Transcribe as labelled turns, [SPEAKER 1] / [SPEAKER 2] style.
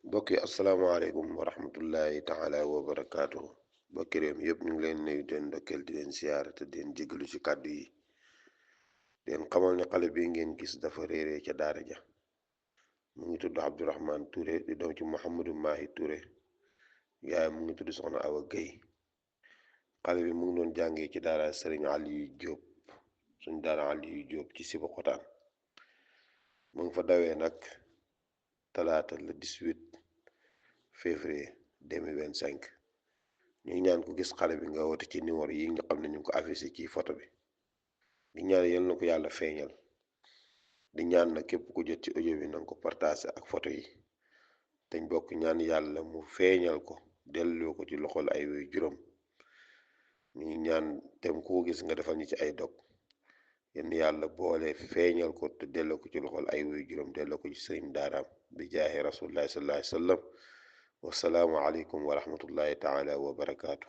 [SPEAKER 1] mbokk yi asalaamaaleykum wa rahmatullahi taala wa barakaatu mbokki réew mi yëpp ñu ngi leen nuyu di leen ndokkeel di leen siyaar te di leen jégalu ci kàddu yi di leen xamal ne xale bi ngeen gis dafa réeree ca daara ja mu ngi tudd Abdourahman Touré di doom ci Mouhamadou Mahi Touré yaay mu ngi tudd Soxna Awa Guèye xale bi mu ngi doon jàngee ci daara Serigne Aliou Diop suñ daara Aliou Diop ci Sébikotane mu ngi fa dawee nag talaata le 18 février 2025 ñu ngi ñaan ko gis xale bi nga woote ci numéro yi nga xam ne ñu ngi ko affiché ci photo bi di ñaan yal na ko yàlla feeñal di ñaan na képp ku jot ci audio bi na nga ko partagé ak photo yi dañ bokk ñaan yàlla mu feeñal ko delloo ko ci loxol ay way juróom ñu ngi ñaan tem ku ko gis nga defal ñu ci ay dog yenn yàlla boole feeñal ko te delloo ko ci loxol ay way juróom delloo ko ci sëriñ daaraam bi jaahi rasulillahi sallallahu alayhi wa sallam wasalaamu aleykum wa rahmatullahi taala wa barakaatu.